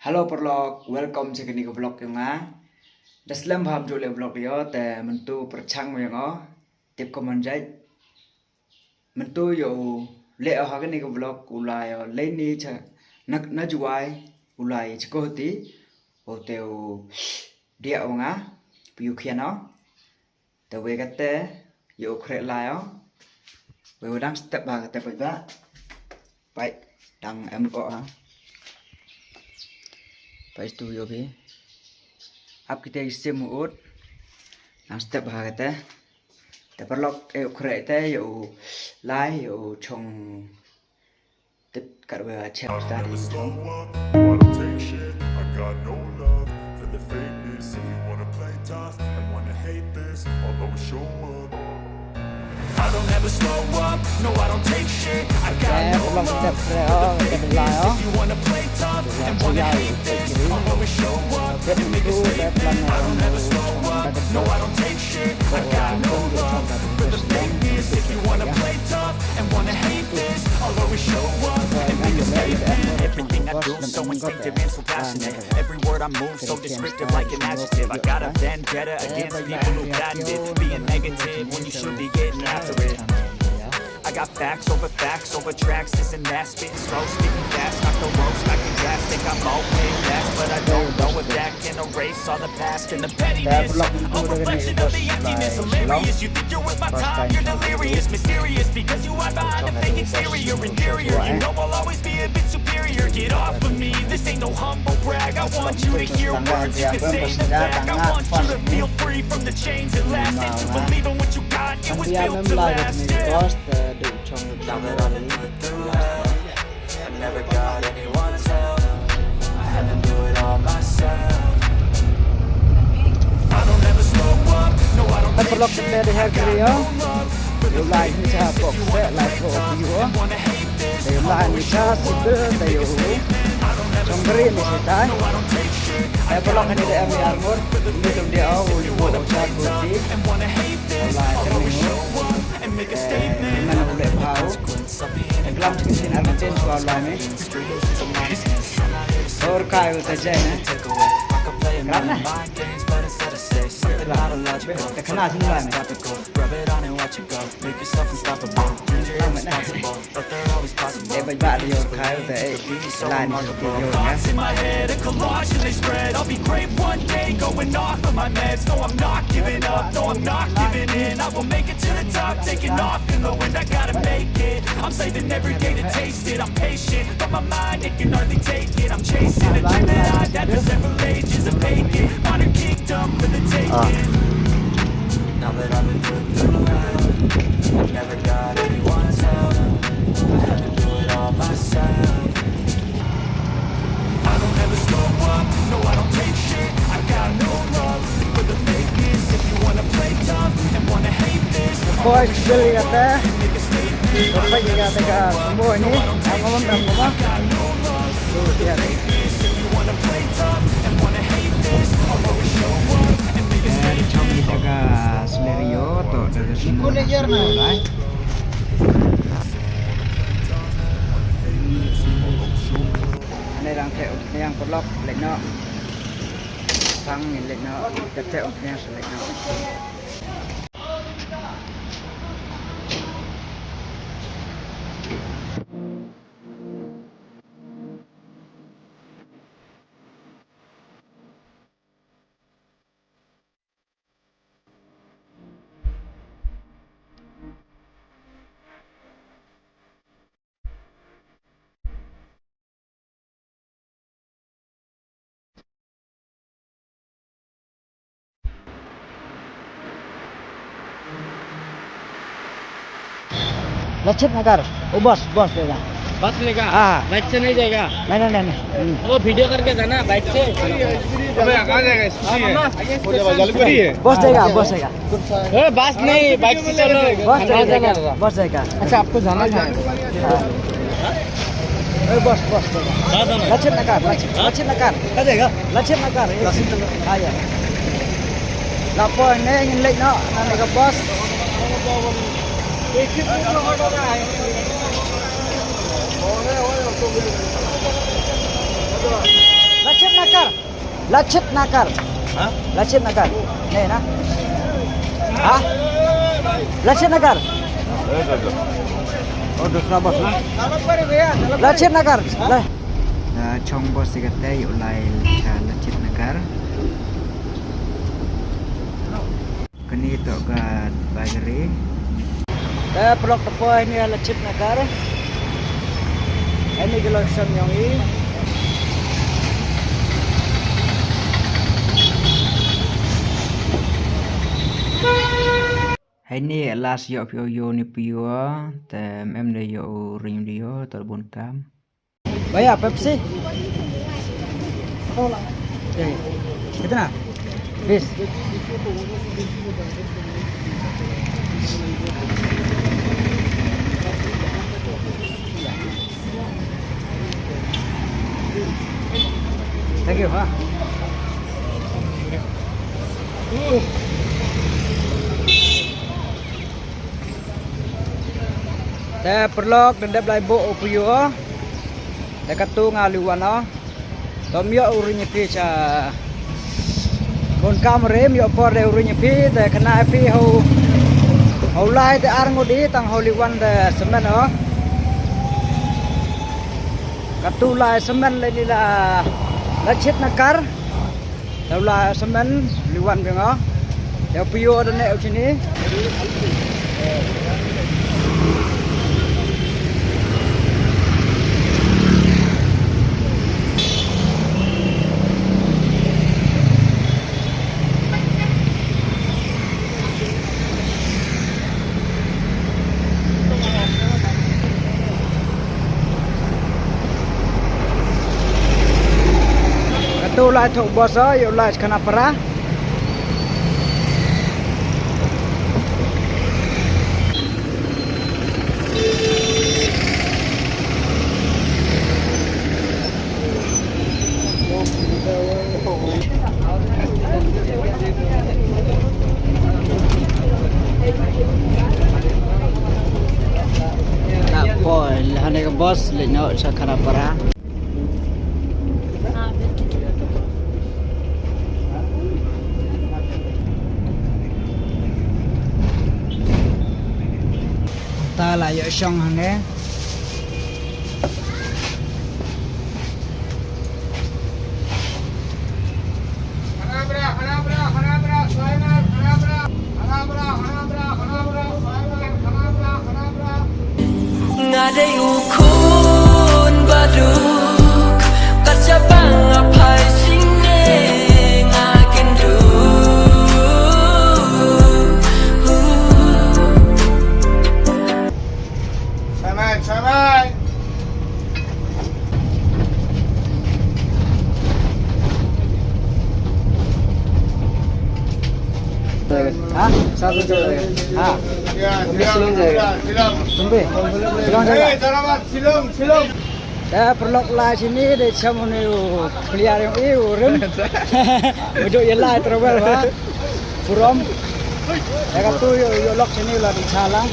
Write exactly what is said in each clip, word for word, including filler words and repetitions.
Hello paralok, welcome cha kani ka vlog yong nga. Da slem bha ym jooh leh vlog yow, te mynta pyrchang yong o, tip comment jait. Mynta yow leh o ha kani ka vlog, u lai o lei ni cha na, na Jowai, u lai cha Guwahati, u te u diah u nga, pu u khian o. Te wei kate, yow khreh lai o. Wei wa dang step ha kate paidbah. Pai, dang em ko ha. Pai tu yow bi. Ap kite ki sim u ut. Dang step ha kate. Te paralok e u khreh te, yow lai, yow chong Tip kat wa chap ta di chong. Everything I do, so instinctive and so passionate. Every word I move, so descriptive, like an adjective. I got a vendetta against people who patented being negative when you should be getting after it. I got facts over facts over tracks, this and that. Spitting slow, speaking fast, knock the roast, knocking gas. Think I'm all way fast, but I don't know if that can erase all the past and the pettiness. A reflection of the emptiness, hilarious. You think you're worth my time, you're delirious, mysterious, because you hide behind a fake exterior, inferior. You know I'll always be a bit superior. Get off of me, this ain't no humble brag. I want you to hear words, you can say them back. I want you to feel free from the chains that lasted, to believe in what you got, it was built to last, yeah. Now that I've been put through hell, I never got anyone's help. I had to do it all myself. I don't ever slow up, no, I don't take shit. I got no love for the fakeness. If you wanna play tough and wanna hate this, I'll always show up and make a statement. Paralok kate di her kri o. Yow lai ni cha box te, lai ko pi o. Te yow lai ni cha sibir te yow chong kri ni cha tai. Te paralok kani da em yar ngur. Ni tum de o, u li bo o cha ko ti. Yow lai te ni ngur. Eh, man u leh bha u. Klam chicken sin armatin chwa u lai me. Or kai u te jai ne. Klam ne. Klam. Te khana sin u lai me. Klam me ne. Eh, bai ba yow kai u te, eh. Line is yow ne. Thoughts in my head, a collage and they spread. I'll be great one day, going off of my meds. No, I'm not giving up, no, I'm not giving in. I will make it to the top, taking off in the wind, I gotta make it. I'm saving every day to taste it, I'm patient, but my mind, it can hardly take it. I'm chasing a dream that I, that for several ages, a vacant modern kingdom for the taking. Now that I've been put through hell, I never got anyone's help. I had to do it all myself. I don't ever slow up, no, I don't take shit. I got no love for the fakeness. If you wanna play tough and wanna hate this, I'll always show up and make a statement. I got no love for the fakeness. If you wanna play tough and wanna hate this, I'll always show up and make a statement. Chong i daga Celerio, to daga Celerio. Ane rang te u tniang paralok, leh noh. Tang ni leh noh, te te u tniang sa leh noh. लक्षित नगर, वो बस, बस लेगा। बस लेगा? हाँ। बाइक से नहीं जाएगा? नहीं, नहीं, नहीं, नहीं। हम्म। वो वीडियो करके जाना बाइक से। अबे, कहाँ जाएगा? स्कूटी है। हाँ, मामा। बस जाएगा, बस जाएगा। ए, बस नहीं, बाइक से चलो। बस जाएगा, बस जाएगा। अच्छा, आपको जाना है? हाँ। ए, बस, बस, बस। कहाँ जाना है? लक्षित नगर, लक्षित, हाँ? लक्षित नगर। कहाँ जाएगा? लक्षित नगर। हाँ, यार। लापो ने, इन लेट ना, ना ने का बस। एक ही बस में ऑर्डर है। लक्षित Lachit Nagar. Ha? Lachit Nagar. Nahi na? Ha? Lachit Nagar. Eh, sir, sir. Oh, dusra bus na? Lachit Nagar. La- Ah, chong bus i kate, yow lai cha Lachit Nagar. Kani toh ka Bagri. Te paralok, to poi heini ha Lachit Nagar. Heini ka location yong i. Heini last yoh phi o yow ni phi o, te em de yoh u ring de yoh, to bun kam. भैया, पेप्सी? ये, कितना? बीस। Thank you, ha. Te paralok, da dep lai booh u phi o. Te katu nga li wan o. To ym yoh u ring i phi cha bun kam re, ym yoh por de u ring i phi, te khynnah i phi ho, ho lai te ar ngut i, tang ho li wan de semen o. Katu lai semen le ni la, Lachit Nagar. Te u lai semen li wan biang o. Te u phi o da neh u chini. Katu lai thooh bus o, yow lai Khanapara. Tæ poi, la hane ka bus, le noh cha Khanapara. Tæ la yoh chong hangne. Nga dei u khun baduk, kat cha bang a phai jingne nga kynduh. Samai, samai. हाँ? सात बजे हो जाएगा। हाँ। तुम भी शिलोंग जाएगा? तुम भी? शिलोंग जाएगा? Te paralok, lai chini de cham uni u player yong i u rim. U jooh ya lai travel wa. Purom. Te katu yow, yow lok chini la di cha lang.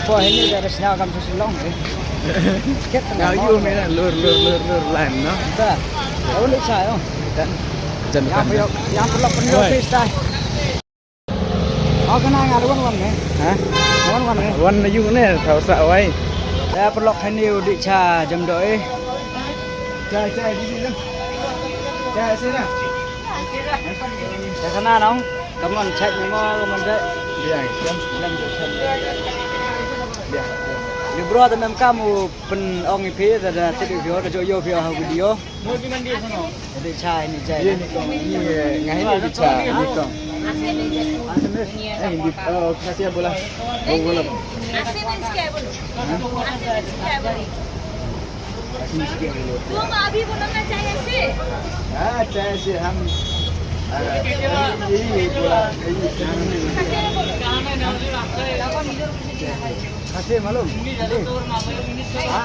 Poi heini de ka sñiaw kam sa Shillong e. Kit na. Yow, yow me na lur, lur, lur, lur line, no? Ta. Yow ni cha yow. Jan. Jan. Yang paralok, yang paralok pynyoh phi tai. Wan wan ne. Ha? Wan wan ne. Wan na yung ne, thaw sa wai. Te paralok, heini u di cha Jamdoh e. Chai, chai, di, di, di. Chai, sini. Te khana nong, come on, check ni mo, come on, check. Biang, biang. Biang, biang. Biang, biang. Ni bro, te mem kam u pynong i phi, da, da, te di video, da jooh yoh phi ha video. Di cha, ni cha. Ye, ni kong, ni, eh, nga hi ni di cha, ni kong. Assamese. Eh, Hindi, oh, kasi bola. Oh, bola. Assamese kya bolo? Assamese kya bolo? तुम अभी बोलो ना, चाय ऐसे? हाँ, चाय ऐसे हम, अ, यही बोला, यही। कैसे बोलो? कैसे मालूम? हाँ?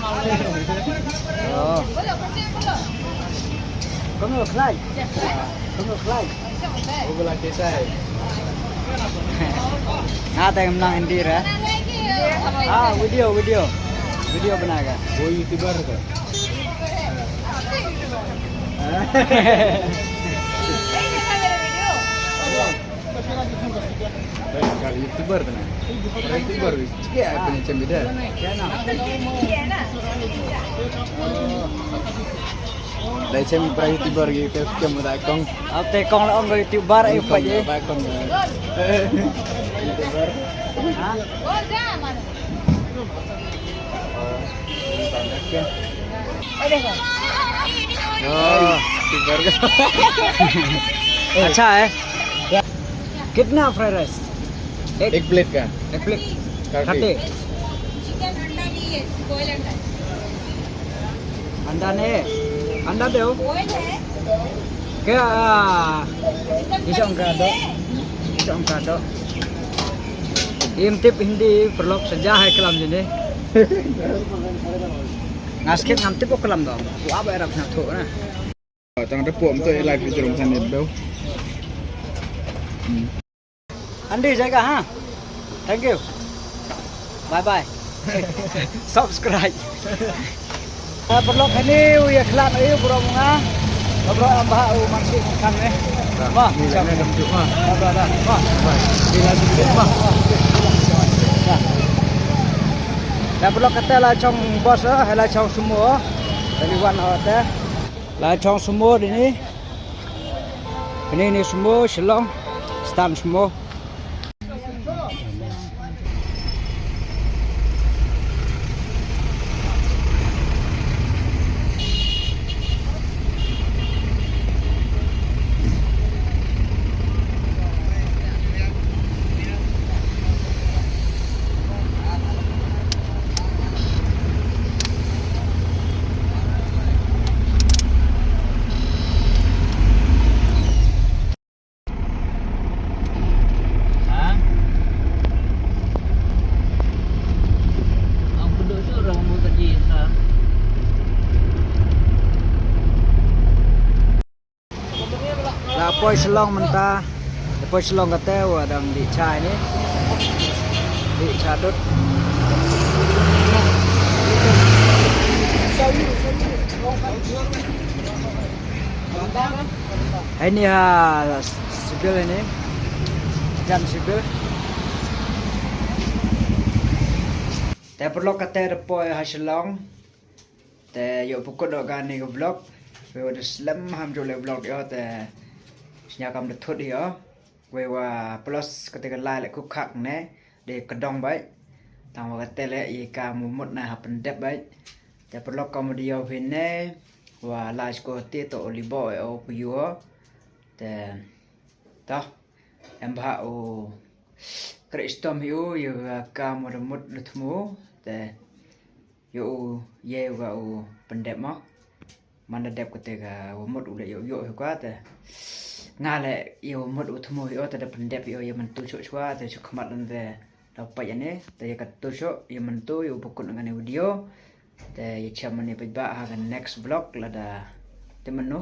ओ। बोलो, कैसे बोलो? Kong lo khlai. Kong lo khlai. Wo bola kisa hai. Nga tæ ym nang Hindi re. Ah, video, video. Video banayega. Wo YouTuber ka. Kali YouTuber tu na. YouTuber, sikit apa ni macam beda. Dai cem pra YouTuber gitu, cem da kong. Ate kong la ong ka YouTuber, eh, pa je. Da kong. YouTuber. Ha? Oh, YouTuber. अच्छा है। कितना fried rice? एक, एक प्लेट का? एक plate. Thirty. Thirty. Chicken अंडा नहीं है, बॉयल अंडा है। अंडा नहीं है? अंडा दो। बॉयल है। क्या? Chicken isa ang pati kado. Hai. Isa ang kado. Im tip hindi paralok sa ja hai kalam jini. Ngasket ngam tip o kalam do. Wa ba erap na tho na. Tang da pom to i live video than it do. Andi jayega ha. Thank you. Bye bye. Subscribe. Ah, paralok, hani u ya khlan u bro munga. Bro, amba u mansi kan ne. Wah, ni le ne dam ju ha. Wah, wah, wah. Wah. Ni la ju ha. Da paralok, kata la chong bus, eh, la chong sumo. Dari wan hote. La chong sumo dini. Ini, ini sumo Shillong. Stand sumo. Ha? Ang pundok su orang mu tadi, ha? La poi Shillong mynta. La poi Shillong kate wa dang di cha ini. Di cha dut. Ini ha, civil ini. Jan civil. Te paralok kate da poi ha Shillong. Te yow pynkut noh kani ka vlog. Wei wa da slem ham jooh leh vlog yoh te sñiaw kam da thut yoh. Wei wa plus kate ka lai leh khukhak ne de ka dong bait. Tang wa kate leh ye ka mut na ha pyndep bait. Te paralok kam da yoh phi ne wa lai ko te to u li bo o pu yoh. Te to em bha u kre stom hi u ye ka mut mut lu thmu. Te yow u ye wa u pyndep mo. Man da dep kate ka wa mut u le yow yoh hi ka te. Nga le ye wa mut u thmu hi o te da pyndep hi o ye man tu chok chwa te chok khmat lan te da pa ya ne te ye ka tu chok ye man tu ye u pynkut ngani video. Te ye chem mani pait ba ha ka next vlog lada te manu.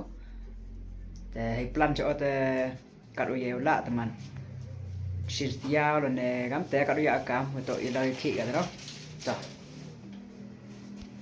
Te hei plan chok o te kat u ye u la te man. Shin stia lo ne kam te kat u ya kam to ye da ye ki ka te no. To.